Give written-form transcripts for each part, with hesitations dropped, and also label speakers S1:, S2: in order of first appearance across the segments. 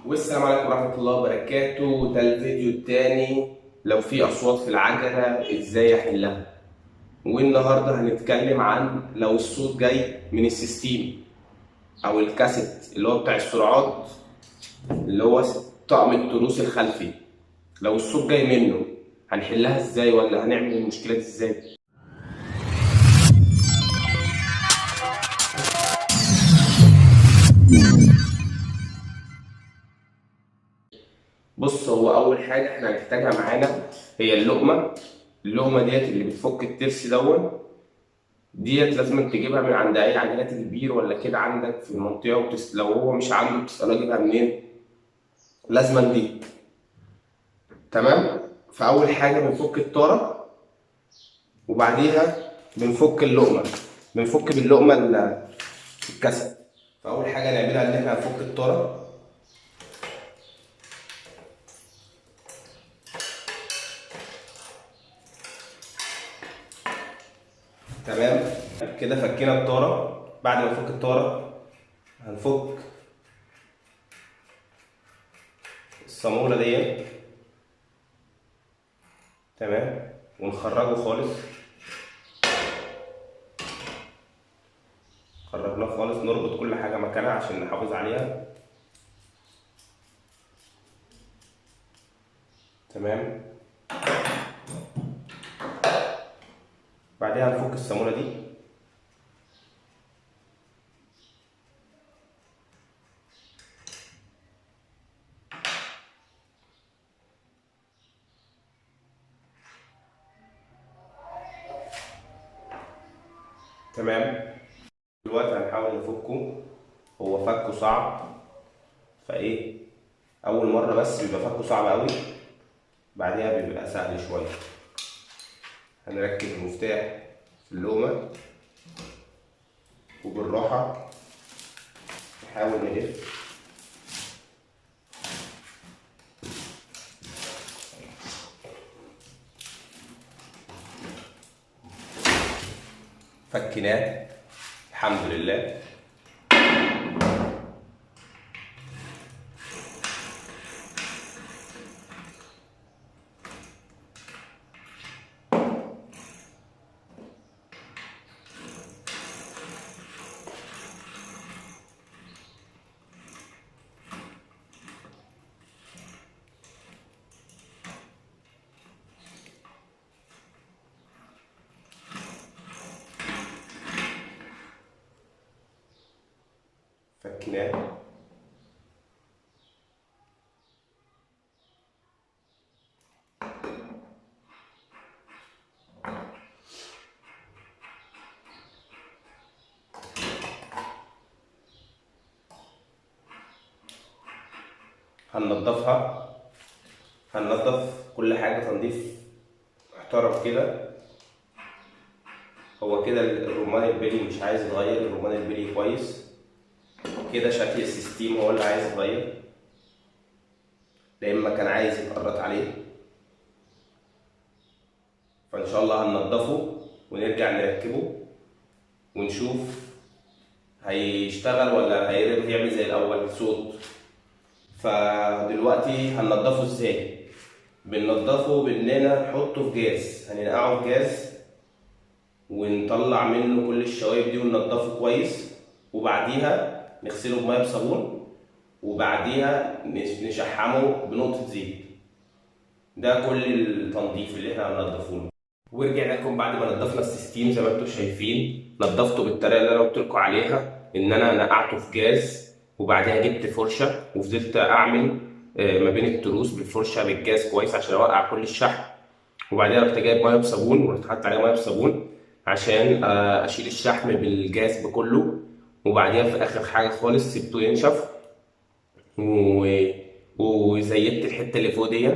S1: والسلام عليكم ورحمة الله وبركاته. ده الفيديو التاني لو في أصوات في العجلة إزاي أحلها. والنهاردة هنتكلم عن لو الصوت جاي من السيستم أو الكاسيت اللي هو بتاع السرعات، اللي هو طقم التروس الخلفي، لو الصوت جاي منه هنحلها إزاي ولا هنعمل المشكلة دي إزاي. بص، هو أول حاجة إحنا هنحتاجها معانا هي اللقمة. اللقمة ديت اللي بتفك الترس دون ديت، لازم تجيبها من عند أي عجلات كبير ولا كده عندك في المنطقة، لو هو مش عنده بتسأله أجيبها منين، لازما دي. تمام. فأول حاجة بنفك الطارة، وبعديها بنفك اللقمة، بنفك باللقمة الكاسيت. فأول حاجة نعملها إن إحنا هنفك الطارة. تمام كده فكينا الطارة. بعد ما نفك الطارة هنفك الصامولة ديت، تمام، ونخرجه خالص. خرجناه خالص، نربط كل حاجة مكانها عشان نحافظ عليها. تمام. بعدها هنفك الصامولة دي. تمام. دلوقتي هنحاول نفكه. هو فكه صعب، فايه اول مرة بس بيبقى فكه صعب قوي، بعديها بيبقى سهل شوية. هنركب المفتاح في اللقمة وبالراحة نحاول نلف. فكناه الحمد لله. فكناه. هننضفها، هننضف كل حاجة تنظيف محترم كده. هو كده الرمان البلي مش عايز يتغير، الرمان البلي كويس كده. شكل السيستم هو اللي عايز يتغير، لما كان عايز يتقرط عليه. فان شاء الله هننضفه ونرجع نركبه ونشوف هيشتغل ولا هيعمل زي الاول صوت. فدلوقتي هننضفه ازاي؟ بننضفه باننا نحطه في جاز، هننقعه في جاز ونطلع منه كل الشوايب دي وننضفه كويس، وبعديها نغسله بميه بصابون، وبعديها نشحمه بنقطة زيت. ده كل التنظيف اللي احنا هننضفه له. ورجعنا لكم بعد ما نضفنا السيستم زي ما انتم شايفين. نضفته بالطريقة اللي انا قلت لكم عليها، ان انا نقعته في جاز وبعديها جبت فرشة وفضلت اعمل ما بين التروس بالفرشة بالجاز كويس عشان اوقع كل الشحم. وبعديها رحت جايب ميه بصابون ورحت حاطط عليها ميه بصابون عشان اشيل الشحم بالجاز بكله. وبعديها في اخر حاجه خالص سبته ينشف وزيدت الحته اللي فوق دي،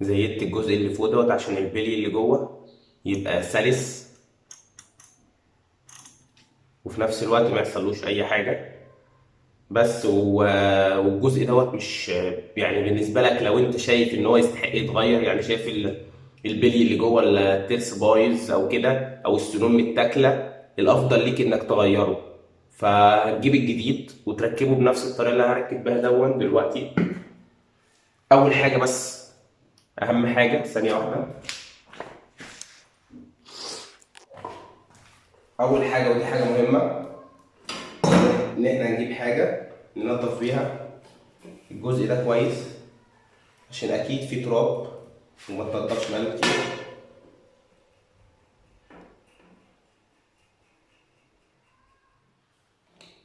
S1: زيدت الجزء اللي فوق دوت عشان البلي اللي جوه يبقى سلس وفي نفس الوقت ما يحصلوش اي حاجه. بس والجزء دوت مش يعني بالنسبه لك لو انت شايف ان هو يستحق يتغير، يعني شايف البلي اللي جوه الترس بايظ او كده او السنون متاكله، الافضل ليك انك تغيره. فهتجيب الجديد وتركبه بنفس الطريقة اللي انا هركب بيها دون دلوقتي. اول حاجة، بس اهم حاجة، ثانية واحدة. اول حاجة، ودي حاجة مهمة، ان احنا هنجيب حاجة ننضف بيها الجزء ده كويس، عشان اكيد في تراب وما تنضفش بقاله كتير.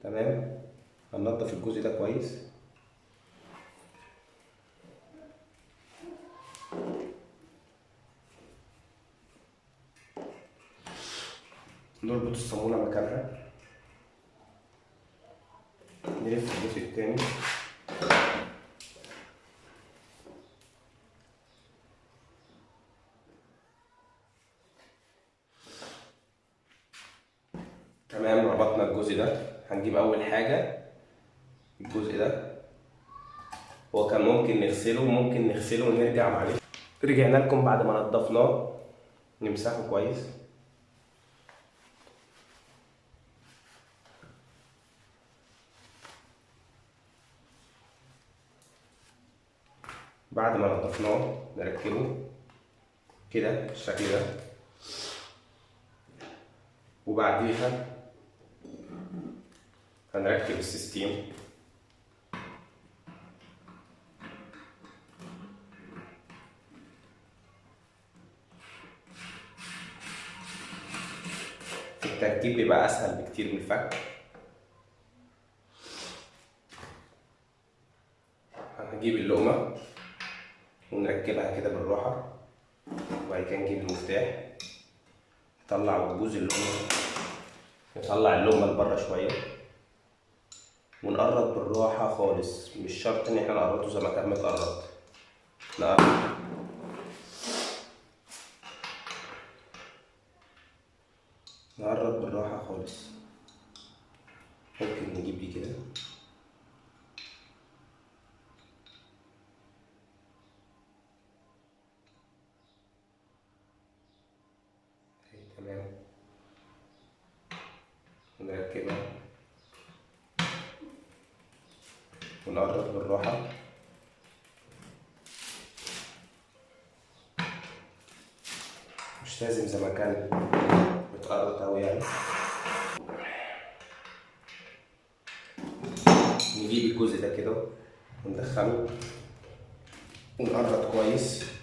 S1: تمام، هننضف الجزء ده كويس. نربط الصامولة مكانها، نلف الجزء التاني. تمام، ربطنا الجزء ده. هنجيب اول حاجة الجزء ده، هو كان ممكن نغسله، ممكن نغسله ونرجع. معلش رجعنا لكم بعد ما نضفناه، نمسحه كويس. بعد ما نضفناه نركبه كده بالشكل ده، وبعديها هنركب السيستم. التركيب بيبقى اسهل بكتير من الفك. هنجيب اللقمة ونركبها كده بالراحة، وبعد كده نجيب المفتاح، نطلع جزء اللقمة، نطلع اللقمة لبره شوية، ونقرب بالراحة خالص. مش شرط ان احنا نقربه زي ما كان متقرب، نقرب نقرب بالراحة خالص. ممكن نجيب دي كده، تمام، ونركبها ونقرب بالراحة. مش لازم زي ما كان متقرط أوي يعني. نجيب الجزء ده كده وندخله ونقرط كويس.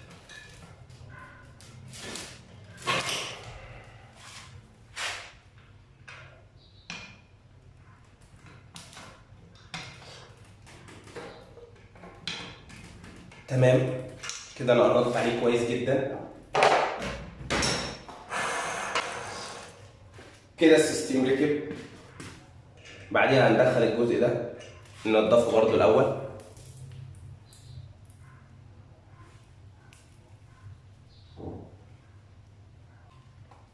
S1: تمام كده، انا قربت عليه كويس جدا كده. السيستم ركب. بعديها هندخل الجزء ده ننضفه برضو الاول.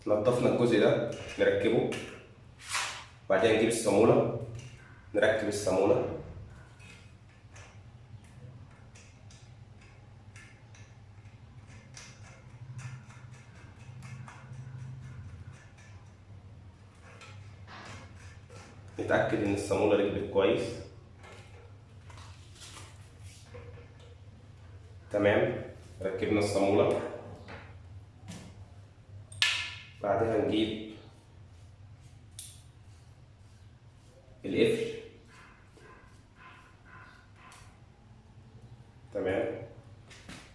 S1: نضفنا الجزء ده نركبه، بعدين نجيب الصامولة نركب الصامولة. نتأكد إن الصامولة ركبت كويس. تمام، ركبنا الصامولة. بعدها نجيب القفل. تمام،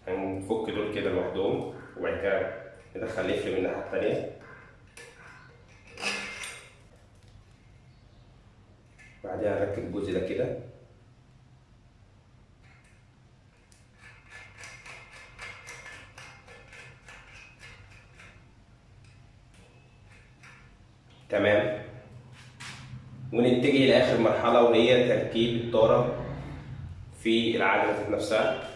S1: هنفك دول كده لوحدهم، وبعد كده ندخل القفل من الناحية التانية. بعدها هنركب الجزء ده كده. تمام، ونتجه لآخر مرحلة وهي تركيب الطارة في العجلة ذات نفسها.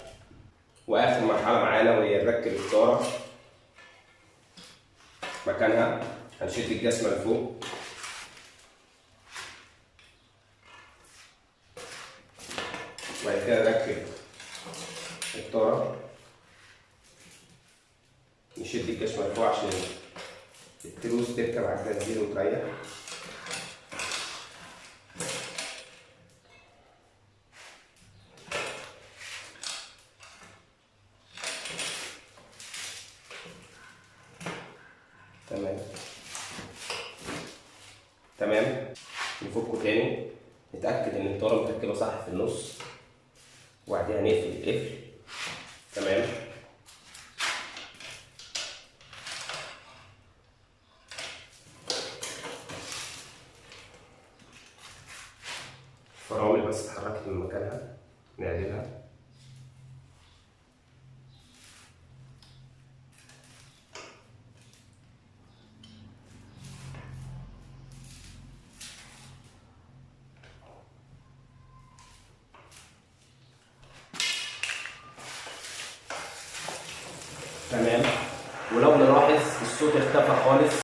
S1: وآخر مرحلة معانا وهي نركب الطارة مكانها. هنشد الجسمة لفوق، وبعد كده نركب الطارة، نشد الجسمة لفوق عشان التروس تركب على الجزيرة وتريح. نتأكد إن الطارة متركبة صح في النص، وبعديها نقفل القفل. تمام. الفرامل بس اتحركت من مكانها، نعدلها. تمام. ولو نلاحظ الصوت اختفى خالص.